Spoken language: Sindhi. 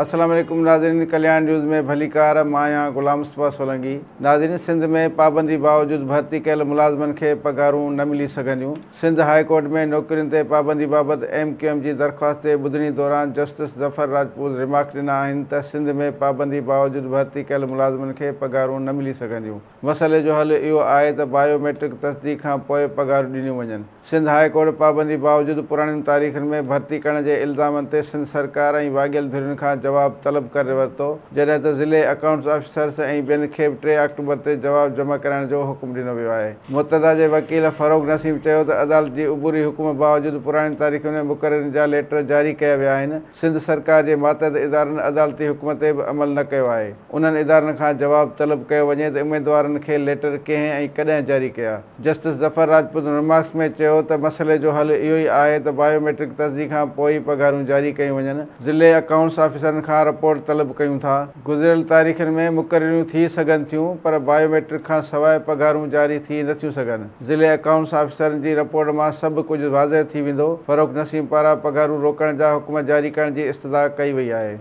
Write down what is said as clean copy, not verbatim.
السلام عليڪم ناظرين ڪلياڻ نيوز ۾ ڀليڪار مان آهيان غلام مصطفيٰ سولنگي ناظرين سنڌ ۾ پابندي باوجود ڀرتي ڪيل ملازمن کي پگهارون نه ملي سگهنديون سنڌ هاء ڪورٽ ۾ نوڪرين تي پابندي بابت ايم ڪيو ايم جي درخواست تي ٻڌڻي دوران جسٽس ظفر راجپوت ريمارڪس ڏنا آهن ته سنڌ ۾ پابندي باوجود ڀرتي ڪيل ملازمن کي پگهارون نه ملي سگهنديون مسئلي جو حل اهو آهي ته بايو ميٽرڪ تصديق کان پوء پگهارون ڏنيون وڃن. سنڌ هاء ڪورٽ پابندي باوجود پراڻين تاريخن ۾ ڀرتي ڪرڻ جي الزامن تي سنڌ سرڪار ۽ واڳيل ڌرين کان جواب طلب ڪري ورتو، جڏهن ته ضلعي اڪائونٽس آفيسرز ۽ ٻين کي به ٽي آڪٽوبر تي جواب جمع ڪرائڻ جو حڪم ڏنو ويو آهي. متحده جي وڪيل فروغ نسيم چيو ته عدالت جي عبوري حڪم باوجود پراڻين تاريخن ۾ مقررين جا ليٽر جاري ڪيا ويا آهن، سنڌ سرڪار جي ماتحت ادارن عدالتي حڪم تي به عمل نه ڪيو آهي، انهن ادارن کان جواب طلب ڪيو وڃي ته اميدوارن کي ليٽر ڪنهن ۽ ڪڏهن جاري ڪيا. جسٽس ظفر راجپوت رمارڪس ۾ چيو ته مسئلي جو حل اهو ئي آهي ته بايو ميٽرڪ تصديق کان پوء ئي پگهارون جاري ڪيون وڃن، ضلعي اڪائونٽس آفيسرن کان رپورٽ طلب ڪيون ٿا. گذريل تاريخن ۾ مقرريون ٿي سگهن ٿيون پر بايو ميٽرڪ کان سواء پگهارون جاري ٿي نٿيون سگهن، ضلعي اڪائونٽس آفيسرن جي رپورٽ مان سڀ ڪجهه واضح ٿي ويندو، فرخ نسيم پاران پگهارون روڪڻ جا حڪم جاري ڪرڻ جي استدعا ڪئي وئي آهي.